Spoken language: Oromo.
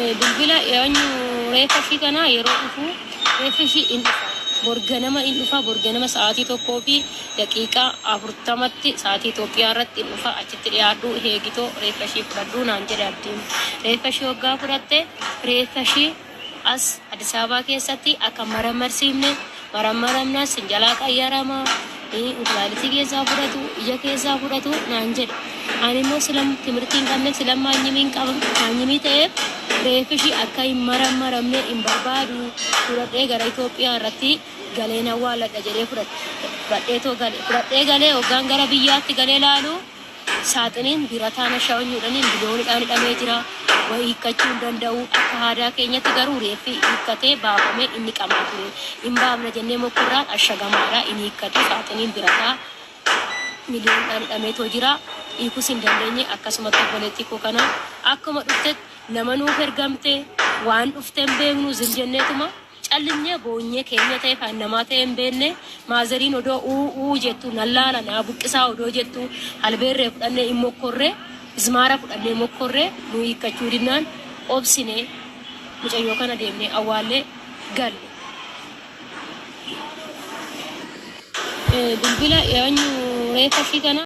Bilbila eenyu reeffa ishii kana yeroo dhufu reeffi ishii in dhufa. Bor ganama in dhufa. Bor ganama sa'aatii 1:40tti sa'aatii Itoophiyaa irratti in dhufa. Achitti dhiyaadhu heegitoo reeffa ishii fudhadhu naan jedhe Abdiin. Reeffa ishii hoggaa fudhatte reeffa ishii as Addis Ababaa keessatti akka hin marammarsiifne marammaramnaan sin jalaa qayyarama, inkulaalitii keessaa fudhatu, ija keessaa fudhatu naan jedhe. Ani immoo silam timirtii hin qabneef silam maanyimii hin qab maanyimii ta'eef reeffi ishii akka hin marammaramne hin barbaadu fudhadhee gara Itoophiyaa irratti galeen awwaaladha jedhee fudhadheetoo gale. Fudhadhee galee hoggaan gara biyyaatti galee laalu Saaxiniin birataan ashaawanyuudhaniin biliyoonidhaan hidhamee jira. Wa hiikkachuu hin danda'u. Akka aadaa keenyatti garuu reeffi hiikkatee baafamee inni qamaa ture. Hin baafna jennee mokkorraan ashagamaadha. Hin hiikkatu. Saaxiniin birataa miliyoonidhaan hidhameetoo jira. Hiikuus hin dandeenye. Akkasumatti obboleettii koo kana akkuma dhuftetti nama nuuf ergamte waan dhufte hin beeknu zim jenneetuma Callisnee boonyee keenya ta'e kan namaa ta'e hin beekne maazeriin odoo uu uu jettu nan laala naa buqqisaa odoo jettu halbeerree fudhannee hin mokkorre izmaara fudhannee mokkorre nu hiikkachuu dinnaan obsine mucayyoo kana deemnee awwaallee galle. Bilbila eenyu reeffa ishii kana.